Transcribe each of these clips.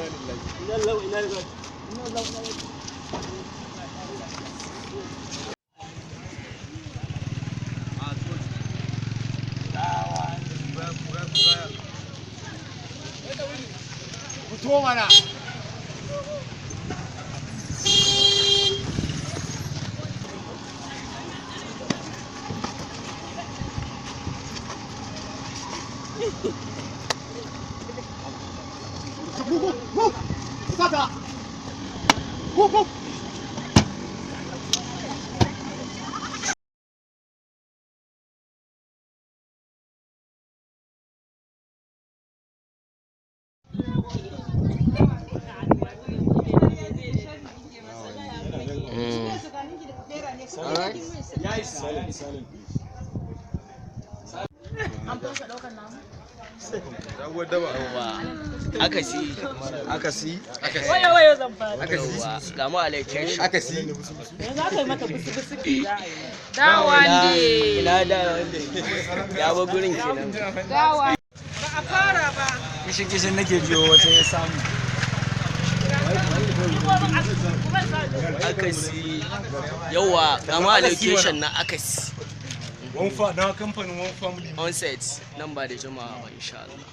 Inna lillahi wa inna ilaihi raji'un. Fito mana. Akasi. Akasi. Wayo wayo zan fara. Akasi. Ga mu alaikin. Akasi. Yanzu aka yi mata busu busu za a yi. Dawande. Ina da wanda ya ba gurin kenan. Dawa. Ba a fara ba. Kishin kishin nake jiyo wata ya samu. Akasi. Yawa ga mu allocation na akasi. One fa na kamfanin One Family. On set nan ba da jimawa ba insha Allah.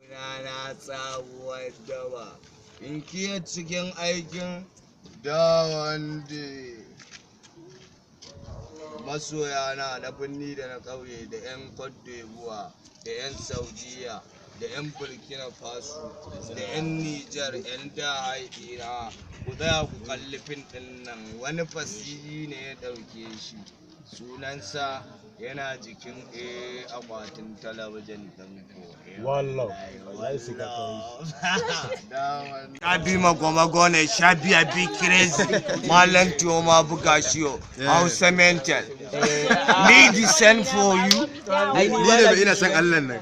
Rana sabuwar daba. In kiya cikin aikin dawande. Masoya na na birni da na ƙauye da 'yan Cote d'Ivoire da 'yan Saudiya da 'yan Burkina Faso da 'yan Nijar 'yan da haidina, ku tsaya ku kalli fim ɗin nan. Wani fasili ne ya ɗauke shi, sunansa yana jikin akwatin talabijin ɗin ko. Shabi magwamagone, Shabi abi crazy, Malam Tioma Bugashiyo, Hausa mental. Me the send for you. Ni ne mai ina san Allah nan.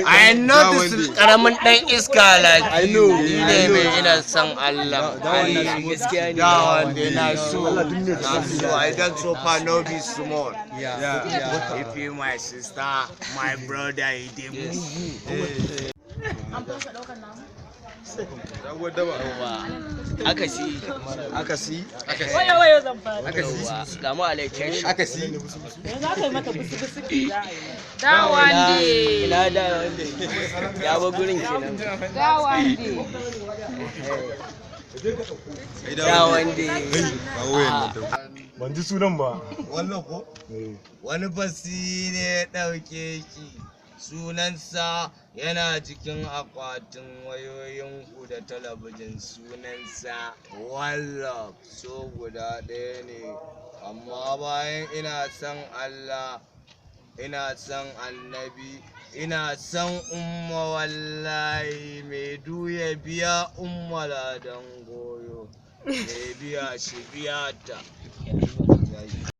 I am not this karamin dan iska like you. Ni ne mai ina son Allah. Gaskiya ne. Da wanda na so, na so, I don't so far no be small. If you my sister, my brother, he dey move. Akasi. Akasi. Wayo wayo zan fara. Yawa ga mu allocation. Akasi. Yanzu aka yi mata busu busu za a yi. Dawande. Ina da wanda ya ba gurin kenan. Dawande. Da wanda Ban ji sunan ba. Wannan ko? Wani fasi ne ya ɗauke shi. Sunansa yana jikin akwatin wayoyinku da talabijin, sunansa Wallop. So guda ɗaya ne, amma bayan ina son Allah, ina son annabi, ina son umma, wallahi mai duya biya umma ladan goyo, mai biya shi biya ta.